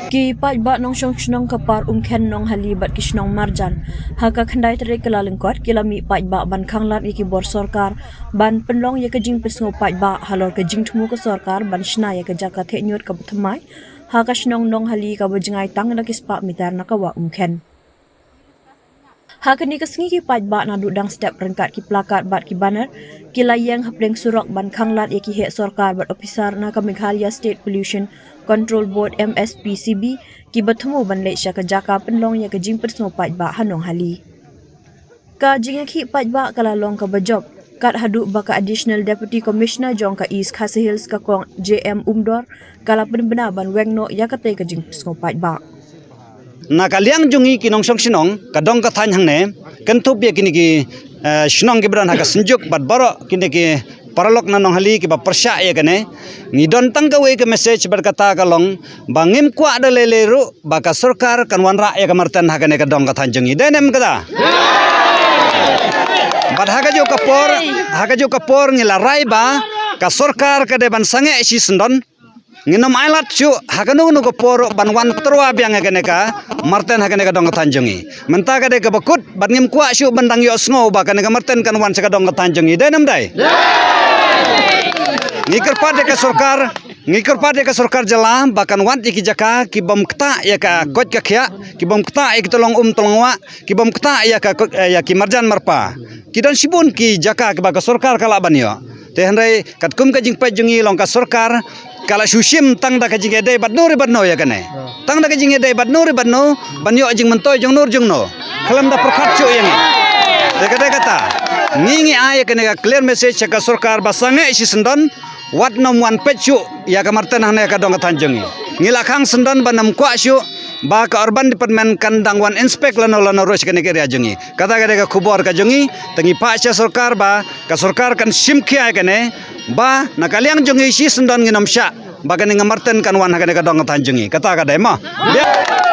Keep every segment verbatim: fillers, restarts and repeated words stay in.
Ki paidbah nongshong shnong ka Par Umkhen, Nonghali bad ki shnong marjan ha ka khyndai tarik Kyllalyngkot ki la mih paidbah ban khanglad ïa ki bor sorkar ban pynlong ïa ka jingpynsngew paidbah halor ka jingthmu ka sorkar ban shna ïa ka jaka theh ñiut kaba thymmai ha ka shnong Nonghali kaba jngai tang da ki spah mitar na ka wah Umkhen. Ha kane ka sngi ki paidbah naduh dang step ryngkat ki plakat bad ki banner ki la ïeng hapdeng surok ban khanglad ïa ki heh sorkar bad ophisar na ka Meghalaya State Pollution Control Board, M S P C B, kiba thmu ban leit sha ka jaka pynlong ïa ka jingpynsngew paidbah ha Nonghali. Ka jingïakhih paidbah ka la long kaba jop kat haduh ba ka Additional Deputy Commissioner jong ka East Khasi Hills, ka Kong J M Umdor, ka la pynbna ban weng noh ïa katei ka jingpynsngew paidbah. Na ka liang jong ngi ki nongshong shnong, ka dong ka thaiñ hangne, kynthup ïa kine ki, eh, shnong kiba don ha ka Synjuk bad baroh kine ki paralok na Nonghali kiba pyrshah ïa kane, ngi don tang kawei ka message bad kata ka long ba ngim kwah da lei lei ruh ba ka sorkar kan wanrah ïa ka marten ha kane ka dong ka thaiñ jong ngi. Dei ne em kata? Bad ha kajuh ka por, ha kajuh ka por ngi la rai ba ka sorkar ka dei ban sangeh shisyndon. Ngin ym ailad shuh ha kano kano ka por ruh ban wan tyrwa biang ha kane ka marten ha kane ka dong ka thaiñ jong ngi. Mynta ka dei kaba kut bad ngim kwah shuh ban dang ïohsngew ba kane ka marten kan wan sha ka dong ka thaiñ jong ngi. Dei ne ym dei? Ngi kyrpad ïa ka sorkar, ngi kyrpad ïa ka sorkar jylla ba kan wad ïa ki jaka ki bym ktah ïa ka koit ka khiah, ki bym ktah ïa ki tyllong um tyllong wah, ki bym ktah ïa ka koit, ïa ki marjan marpa. Ki don shibun ki jaka kiba ka sorkar ka lah ban ïoh. Te hynrei katkum ka jingpeit jong ngi long ka sorkar ka la shu shim tang da ka jingïadei bad no re bad no ïa kane. Tang da ka jingïadei bad no re bad no ban ïoh jingmyntoi jong no re jong no. Khlem da pyrkhat shuh ïa ngi. Te ka dei kata, ngi ngi ai ïa kane ka clear message sha ka sorkar ba sangeh shisyndon, wat nym wan peit shuh ïa ka marten hangne ka dong ka thaiñ jong ngi. Ngi la khang syndon ban ym kwah shuh ba ka urban department kan dang wan inspect lano lano ruh sha kane ka area jong ngi. Kata ka dei ka khubor ka jong ngi, te ngi phah sha sorkar ba ka sorkar kan shim khia ïa kane, ba na ka liang jong ngi shisyndon ngin ym shah ba kane ka marten kan wan ha kane ka dong ka thaiñ jong ngi. Kata ka dei mo.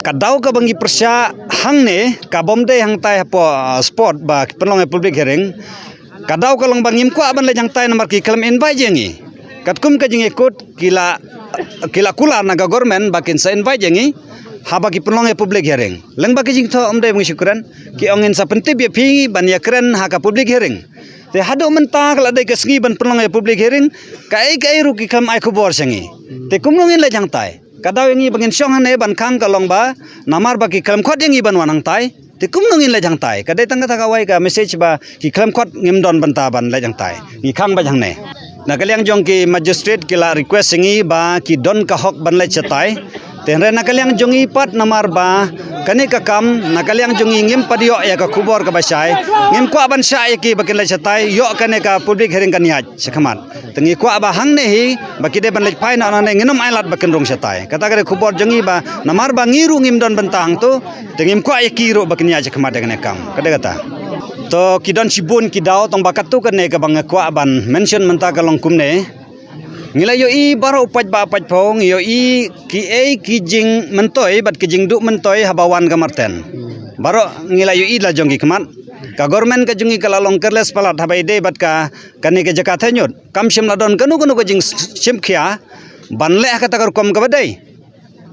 Ka daw kaba ngi pyrshah hangne ka bym dei hangtai hapoh, uh, spot ba pynlong ïa public hearing. Ka daw ka long ba ngim kwah ban leit hangtai namar ki khlem invite ïa ngi. Katkum ka jingïakut ki la, ki la kular na ka government ba kin sa invite ïa ngi haba ki pynlong ïa public hearing. Lyngba ki jingthoh ym dei ba ngi shu kren, ki ong ngin sa pyntip ïa phi ban ïakren ha ka public hearing. Te haduh mynta ka la dei ka sngi ban pynlong ïa public hearing, kaei kaei ruh ki khlem ai khubor sha ngi. Te kumno ngin leit hangtai? Ka daw ïa ngi ba ngin shong hangne ban khang ka long ba namar ba ki khlem khot ïa ngi ban wan hangtai. Te kumno ngin leit hangtai? Ka dei tang kata kawei ka message ba ki khlem khot, ngim don bynta ban leit hangtai. Ngi khang beit hangne. Na ka liang jong ki magistrate ki la request ïa ngi ba ki don ka hok ban leit shatai. Te hynrei na ka liang jong ngi pat namar ba kane ka kam na ka liang jong ngi ngim pat ïoh ïa ka khubor kaba shai. Ngim kwah ban shah ïa ki ba kin leit shatai, ïoh kane ka public hearing kan ïaid shakhmat. Te ngi kwah ba hangne hi ba ki dei ban leit phai noh nangne, ngin ym ailad ba kin rung shatai. Kata ka dei khubor jong ngi ba namar ba ngi ruh ngim don bynta hangto, te ngim kwah ïa ki ruh ba kin ïaid shakhmat ïa kane ka kam. Ka dei kata. To ki don shibun ki daw, tang ba katto katne kaba nga kwah ban mention mynta ka long kumne. Ngi la ïohi baroh u paidbah paidphew, ngi ïohi kiei ki jingmyntoi bad ki jingduh myntoi haba wan ka marten. Baroh ngi la ïohi la jong ki khmat. Ka government ka jong ngi ka la long careless palat haba ïadei bad ka, kane ka jaka theh ñiut. Kam shym la don kano kano ka jingshim khia ban leh ha kata ka rukom kaba dei.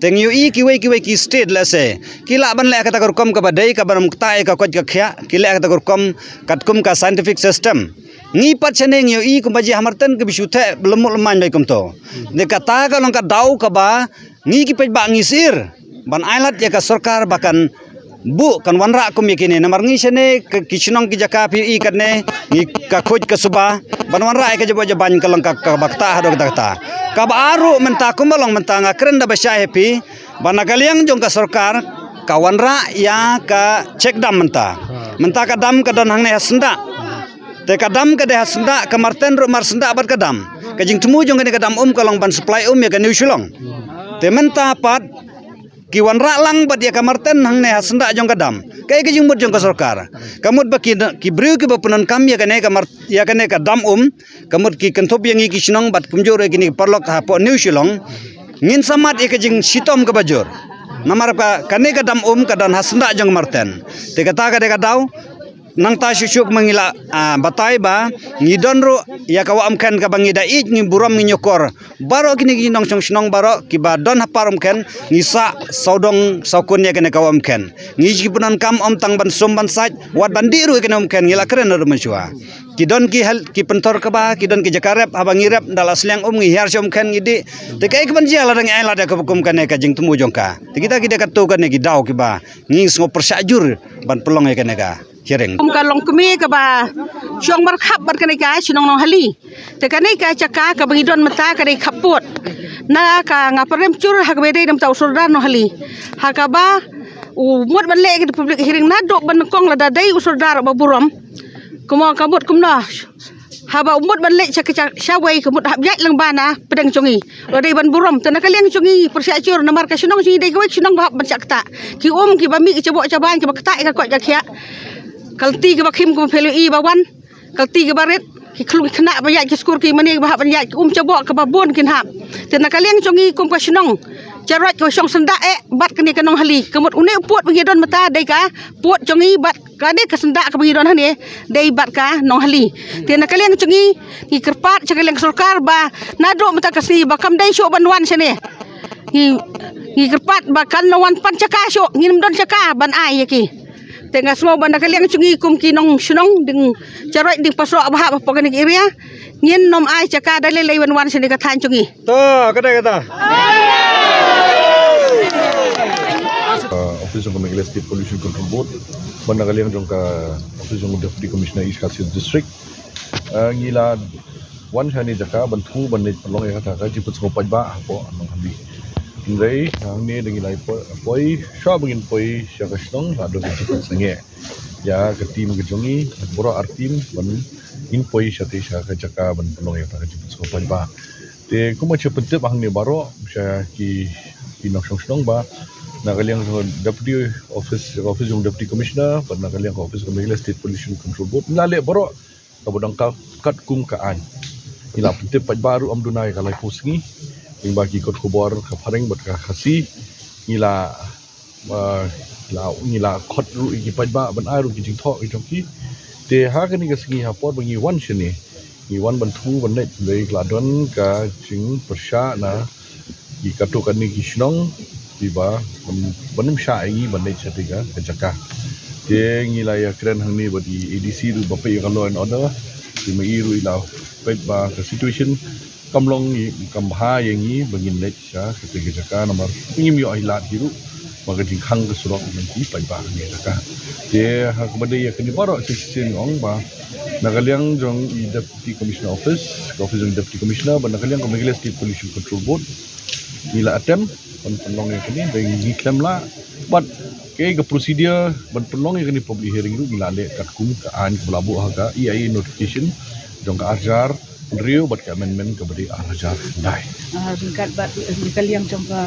Te ngi ïohi kiwei kiwei ki state lehse ki lah ban leh ha kata ka rukom kaba dei, kaba ym ktah ïa ka koit ka khiah, ki leh ha kata ka rukom katkum ka scientific system. Ngi pat shane ngi ïohi kumba ji ha marten kiba shu theh lymmut lymmain beit kumto. Te kata ka long ka daw kaba ngi ki paidbah ngi sir ban ailad ïa ka sorkar ba kan buh, kan wanrah kum ïa kine, namar ngi shane ki, ki shnong ki jaka phi ïohi katne, ngi ka khuid ka suba ban wanrah ïa ka jabok jaban ka long ka, kaba ktah haduh katta katta. Kaba ar ruh mynta kumba long mynta nga kren da ba shai ha phi ba na ka liang jong ka sorkar ka wanrah ïa ka check dam mynta. Mynta ka dam ka don hangne ha Syndah. Te ka dam ka dei ha Syndah, ka marten ruh mar Syndah bad ka dam. Ka jingthmu jong kane ka dam um ka long ban supply um ïa ka New Shillong. Te mynta pat ki wanrah lang bad ïa ka marten hangne ha Syndah jong ka dam. Kaei ka jingmut jong ka sorkar? Ka mut ba ki, ki briew kiba pyndonkam ïa kane ka mar, ïa kane ka dam um, ka mut ki kynthup ïa ngi ki shnong bad kumjuh ruh ïa kine ki paralok hapoh New Shillong, ngin sa mad ïa ka jingshitom kaba jur. Namar ka, kane ka dam um ka don ha Syndah jong ka marten. Te kata ka dei ka daw Nangta shuh shuh ma ngi la, ah, batai ba ngi don ruh ïa ka wah Umkhen kaba ngi da ïeit, ngi burom, ngi ñiewkor. Baroh kine ki nongshong shnong baroh kiba don ha par Umkhen, ngi sah sawdong sawkun ïa kane ka wah Umkhen. Ngi ki pyndonkam ym tang ban sum ban sait, wat ban dih ruh ïa kane Umkhen, ngi la kren ruh mynshuwa. Ki don ki hel, ki pynthor kaba, ki don ki jaka rep, haba ngi rep da la sliang um, ngi hiar sha Umkhen ngi dih. Te kaei kaban jia lada ngi ai lad ïa ka hukum kane ka jingthmu jong ka. Te kita ki dei katto katne ki daw kiba ngi sngew pyrshah jur ban pynlong ïa kane ka hearing. Kum ka long kmie kaba shong markhap bad kane ka shnong Nonghali. Te kane ka jaka kaba ngi don mynta ka dei khappud. Na ka nga pyrem jur ha kaba dei na mynta u sordar Nonghali. Ha kaba u mut ban leh ka public hearing naduh ba nyngkong lada dei u sordar ba burom. Kumno ka mut kumno. Haba u mut ban leit sha ka, sha, shawei ka mut hap ïaid lang ba na pdeng jong ngi. Lada dei ban burom te na ka liang jong ngi pyrshah jur namar ka shnong jong ngi dei kawei ka shnong ba hap ban shah ktah. Ki um kiba mih ki jaboh jaban kiba ktah ïa ka koit ka khiah. Ka lynti kaba khim kaba phelui ba wan. Ka lynti kaba rit ki khlung ki khynnah ba ïaid ki skur ki mane ba hap ban ïaid ki um jaboh kaba bun kin hap. Te na ka liang jong ngi kum ka shnong Jarot ka shong syndah eh bad kane ka Nonghali. Ka mut une u pud ba ngi don mynta dei ka pud jong ngi bad kane ka syndah kaba ngi don hangne dei bad ka Nonghali. Te na ka liang jong ngi ngi kyrpad sha ka liang sorkar ba naduh mynta ka sngi ba kam dei shuh ban wan shane. Ngi, ngi kyrpad ba kan wan pan jaka shuh, ngim don jaka ban ai ïa ki. Te nga sngew ba na ka liang jong ngi kum ki nongshnong ding Jarot ding Pasroh ba hap hapoh kane ka area ngin nym ai jaka da lei lei ban wan shane ka thaiñ jong ngi. To, kata, kata. Uh, Office jong ka Meghalaya State Pollution Control Board, bad na ka liang jong ka Office jong ka Deputy Commissioner East Khasi Hills District. Uh, ngi la wan shane jaka ban thmu ban leit pynlong ïa kata ka jingpynsngew paidbah hapoh Nonghali. Hynrei hangne da ngi la poi, poi, shuwa ba ngin poi sha ka shnong la don ka jingpynsngew ïa ka team ka jong ngi, baroh ar team ban ngin poi shatei sha ka jaka ban pynlong ïa kata ka jingpynsngew paidbah. Te kumba shu pyntip hangne baroh sha ki, ki nongshong shnong ba na ka liang jong Deputy Office, Office jong Deputy Commissioner bad na ka liang ka Office ka Meghalaya State Pollution Control Board ngi la leh baroh kaba donkam katkum ka aiñ. Ngi la pyntip paidbah ruh ym duna ïa ka laiphew sngi. Lyngba ki kot khubor ka Phareng bad ka Khasi ngi la, ah, la, ngi la khot ruh ïa ki paidbah ban ai ruh ki jingthoh ki jong ki. Te ha kane ka sngi ha por ba ngi wan shane ngi wan ban thmu ban leit, hynrei la don ka jingpyrshah na ki katto katne ki shnong kiba ban, ban ym shah ïa ngi ban leit shatei ka, ka jaka. Te ngi la ïakren hangne bad i A D C ruh ba peit ïa ka law and order. Te ma i ruh i la peit ba ka situation kam long i, kam bha ïa ngi ba ngin leit sha katei ka jaka namar ngim ïoh hi lad hi ruh ba ka jingkhang ka surok jong ki paidbah hangne jaka. Te ha kaba dei ïa kane baroh shisien ong ba na ka liang jong i Deputy Commissioner Office, ka Office jong Deputy Commissioner, bad na ka liang ka Meghalaya State Pollution Control Board ngi la attempt ban pynlong ïa kane, dei ngi khlem lah bad kaei ka procedure ban pynlong ïa kane public hearing ruh ngi la leh katkum ka aiñ kaba la buh ha ka E I A notification jong ka ar hajar hynriew bad ka amendment kaba dei ar hajar khyndai. Ah, ryngkat bad, eh, na ka liang jong ka,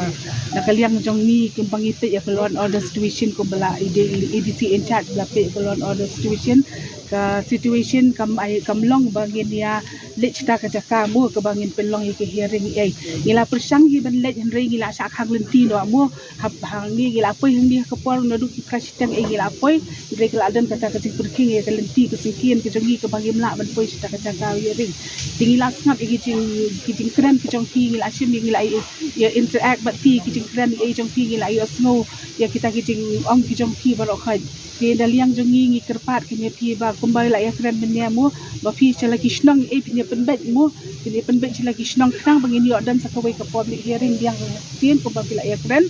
na ka liang jong ngi kumba ngi peit ïa ka law and order situation kumba la i dei A D C in charge ba la peit ïa ka law and order situation. Ka situation kam ai, kam long ba ngin ïa leit shata ka jaka mo kaba ngin pynlong ïa ka hearing ei. Ngi la pyrshang hi ban leit hynrei ngi la shah khang lynti noh mo. Hap hangne ngi la poi hangne ha ka por naduh ki phra shiteng ei ngi la poi. Hynrei ka la don kata ka jingpyrkhing ïa ka lynti ka syngkien ka jong ngi kaba ngim lah ban poi shata ka jaka hearing. Te ngi la sngap ïa ki jing, ki jingkren ki jong phi, ngi la shim ïa, ngi la ïa, ïa interact bad phi, ki jingkren ïa jong phi ngi la ïohsngew ïa kita ki jingong ki jong phi baroh khoit. Te na liang jong ngi ngi kyrpad kynmaw phi ba kumba la ïakren mynne mo ba phi sha la ki shnong ei phin ïa pynbeit mo, phin ïa pynbeit sha la ki shnong khnang ba ngin ïoh don sa kawei ka public hearing biang shisien kumba phi la ïakren.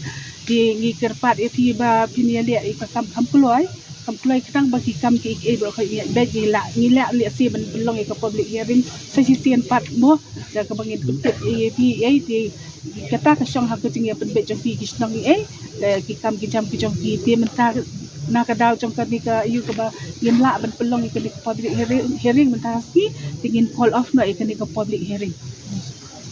Te ngi kyrpad ïa phi ba phin ïa leh ïa ka kam kham kloi, kham kloi khnang ba ki kam kiei kiei baroh khoit ngi ïa beit ngi la, ngi la leh shisien ban pynlong ïa ka public hearing sa shisien pat mo. Da kaba ngin pyntip ïa phi ei te kata ka shong ha ka jingïapynbeit jong phi ki shnong ei, da ki kam ki jam ki jong phi te mynta na ka daw jong kane ka ïa kaba ngim lah ban pynlong ïa kane ka public hearing, hearing mynta ka sngi te ngin call off noh ïa kane ka public hearing.